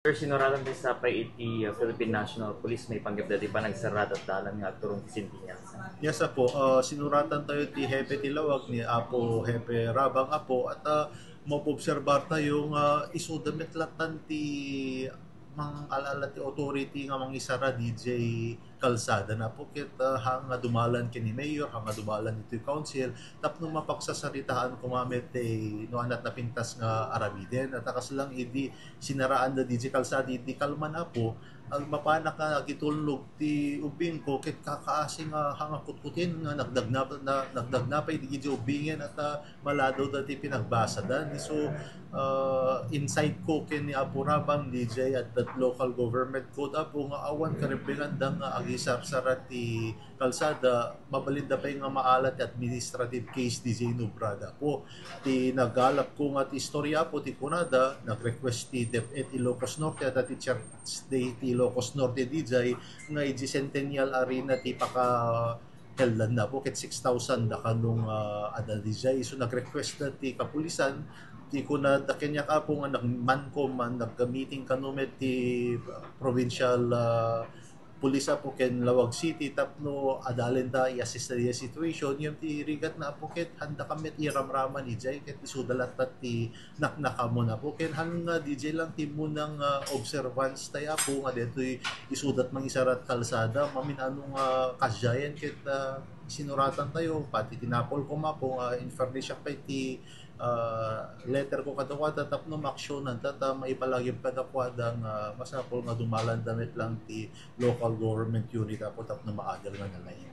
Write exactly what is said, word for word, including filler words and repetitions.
Sir, sinuratan ti sapay iti uh, Philippine National Police maipanggep dati panagsarrada ti dalan nga agturong ti Centennial. Yes, Apo. Uh, sinuratan tayo ti hepe ti lawag ni Apo Hepe Rabang, Apo, at uh, mapobserbar tayo nga isuda met latan ti mang-alala ti authority nga mangisara D J kalsada na po ket uh, hang nga dumalan ken ni mayor, hang nga dumalan iti council, tapno mapagsasaritaan koma met ti no anat napintas nga aramiden. At akas lang idi sinaraan da D J kalsada idi kalma na po, agmapanak nga agitulnog ti ubbing ko ket kakaasi nga hang nga kutkutin nga nagdagna na, nagdagna pay di ubbingen at uh, maladaw dati pinagbasa da. So uh, inside ko ken ni Apo Rabang D J at that local government code, Apo, nga awan karebbenganda nga agisarsara ti kalsada, mabalinda pay nga maala ti administrative case D J nubrada po. Ti nagalak ko nga ti istorya po ti kunada, nag-request ti DepEd Ilocos Norte at ti Church Day ti Ilocos Norte D J nga iti Centennial Arena ti paka heldan na po ket six thousand da kanong uh, ada D J. So nag-request na ti kapulisan ti kuna da kanya kapo nga nagmankom man nagka-meeting kano met ti provincial uh, police apo ken Lawag City tapno adalen da i-assist da situation. Yung ti rigat na apo ket handa kami ti ramraman ijay ket isuda latta ti naknakamun apo ken han nga D J lang ti munang uh, observance tayo apo nga detoy isudat mangisarat kalsada mamin ano nga kasyayan ket uh, sinuratan tayo pati tinapol ko mapo nga in fairness siya kay ti uh, letter ko kadakwada tapno maaksyonan tata maipalagip kadakwada nga masapol nga dumalan damit lang ti local government unit apo tapno maadal nga nalayan.